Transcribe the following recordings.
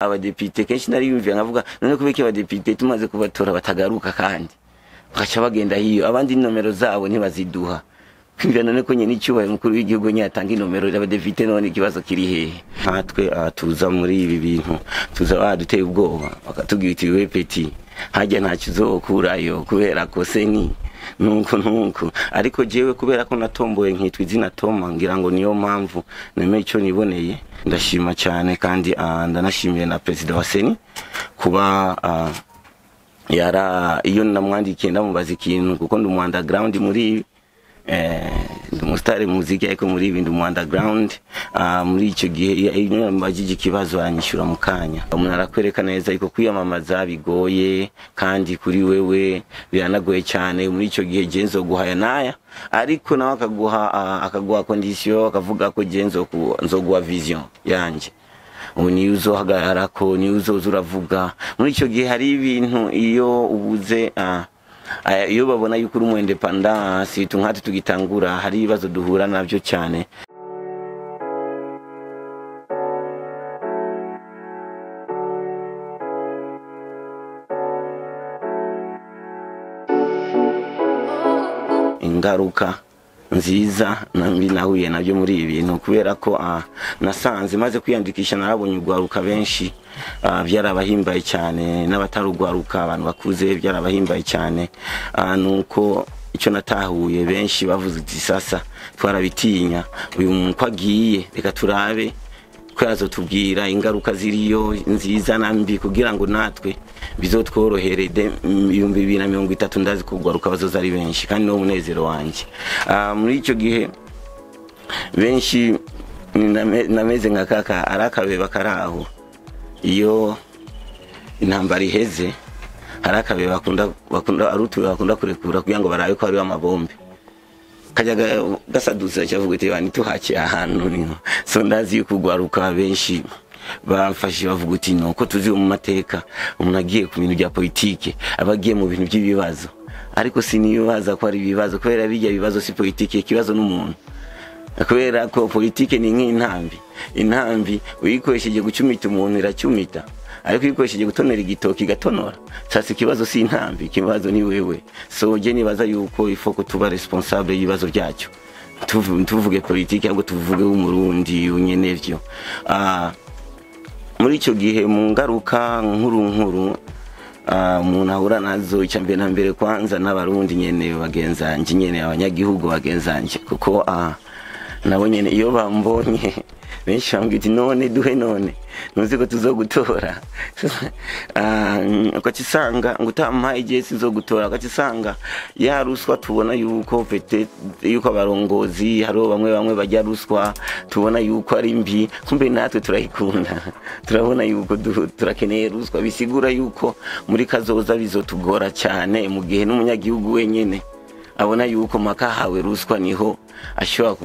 Abadepite kenshi nariyumviye nkavuga none kubera iki abadepite tumaze kubatora batagaruka kandi bakaca bagenda hiyo, abandi inomero zabo ntibaziduha. Kwiyumvira none ko nyene icyubahiro umukuru w'igihugu nyene atanga inomero y'abadepite, none ikibazo kiri hehe? Nkatwe tuza muri ibi bintu tuza baduteye ubwoba, bakatubwira uti we petit, harya ntacyo uzokurayo kubera ko CENI nuko nuko. Ariko jewe kubera ko natomboye nkitwa izina Toma, ngira ngo niyo mpamvu nemeye icyo niboneye. Ndashima cyane kandi ndanashimiye na perezida wa CENI kuba yara iyo namwandikiye ndamubaza ikintu, kuko ndi umu underground muri ibi, ndi umusitari mu muziki, ariko muri ibi ndi umu underground. Muri icyo gihe iyo namubajije ikibazo aranyishyura mu kanya. Umuntu arakwereka neza ariko kwiyamamaza bigoye, kandi kuri wewe biranagoye cyane. Muri icyo gihe je nzoguhaya naya, ariko nawe akaguha condition, akavuga ko je nzoguha vision yanje, ubu niyo uzohagarara ko niyo uzoza uravuga. Muri icyo gihe hari ibintu iyo ubuze, iyo babona yuko uri umu indépendant, surtout nkatwe tugitangura, hari ibibazo duhura nabyo cyane. Ingaruka nziza na mbi nahuye nabyo muri ibi bintu, kubera ko nasanze maze kwiyandikisha narabonye urwaruka benshi, byarabahimbaye cyane, n'abatarugwaruka, abantu bakuze, byarabahimbaye cyane. Nuko icyo natahuye, benshi bavuze uti sasa twarabitinya, uyu muntu ko agiye, reka turabe ko yazotubwira ingaruka ziriyo nziza na mbi, kugira ngo natwe bizotworohere 2030. Ndazi kugwaruka bazoza ari benshi, kandi niwo munezero wanje. Muri icyo gihe benshi nameze nka kaka ari akabeba kari aho, iyo intambara iheze hari akabeba bakunda ari utubeba bakunda kurekura kugira ngo barabe ko hariho amabombe, kajya gasaduza cyavuga uti bani tuhakiye ahantu niho. So ndazi yuko ugwaruka benshi bamfashe bavuga uti nuko tuzi mu mateka umuntu agiye ku bintu bya politike aba agiye mu bintu by'ibibazo, ariko sinibaza ko ari ibibazo, kubera bijya bibazo si politike, ikibazo n'umuntu, kubera ko politike ni nk'intambi. Intambi uyikoresheje gucumita umuntu iracumita, ariko uyikoresheje gutonera igitoki igatonora. Sasa ikibazo si intambi, ikibazo ni wewe. So je nibaza yuko ifo ko tuba responsable y'ibibazo byacyo, tuvuge politike ahubwo tuvuge w'umurundi unyenevyo. Muri icyo gihe mu ngaruka nkuru nkuru umuntu ahura nazo, icya mbere na mbere kwanza n'abarundi nyene bagenzanje nyene, abanyagihugu bagenzanje, kuko nabo nyene iyo bambonye benshi bambwira uti none duhe, none ntuzi ko tuzogutora? Ukacisanga ngo utampaye igihe sinzogutora. Ukacisanga ya ruswa tubona yuko peut-être yuko abarongozi hariho bamwe bamwe bajya ruswa, tubona yuko ari mbi, kumbe natwe turayikunda, turabona yuko turakeneye ruswa. Bisigura yuko muri kazoza bizotugora cyane mu gihe n'umunyagihugu wenyene abona yuko maka hawe ruswa niho ashobora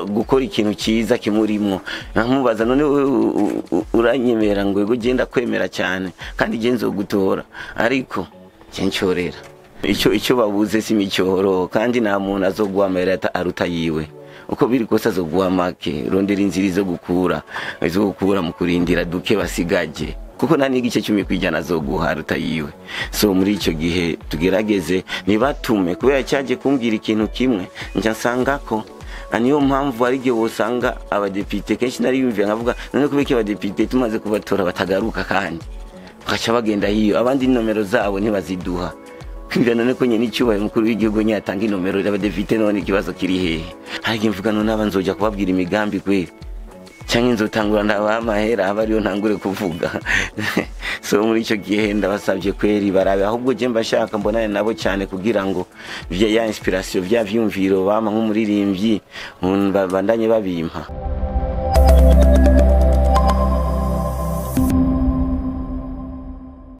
gukora ikintu cyiza kimurimwo. Nkamubaza none wewe uranyemera? Ngo yego, genda kwemera cyane kandi je nzogutora, ariko je ncorera. Icyo babuze si imicyoro, kandi nta muntu azoguha amahera aruta yiwe, uko biri kose azoguha make. Rondera inzira izo gukura mu kurindira duke basigaje, kuko nta n'igice 10% azoguha aruta yiwe. So muri icyo gihe tugerageze ntibatume, kubera cyaje kumbwira ikintu kimwe nca nsanga ko niyo mpamvu hari igihe wosanga abadepite kenshi nariyumviye nkavuga none kubera iki abadepite tumaze kubatora batagaruka kandi bakaca bagenda hiyo, abandi inomero zabo ntibaziduha. Kwiyumvira none ko nyene icyubahiro umukuru w'igihugu nyene atanga inomero y'abadepite, none ikibazo kiri hehe? Hari igihe mvuga none aba nzoja kubabwira imigambi kweli, canke nzotangura ndabaha amahera aba ariyo ntangure kuvuga? So muri icyo gihe ndabasabye kweri barabe, ahubwo je mbashaka mbonane nabo cyane kugira ngo vya ya inspiration, vya vyumviro bama nk'umuririmbyi, bandanye babimpa.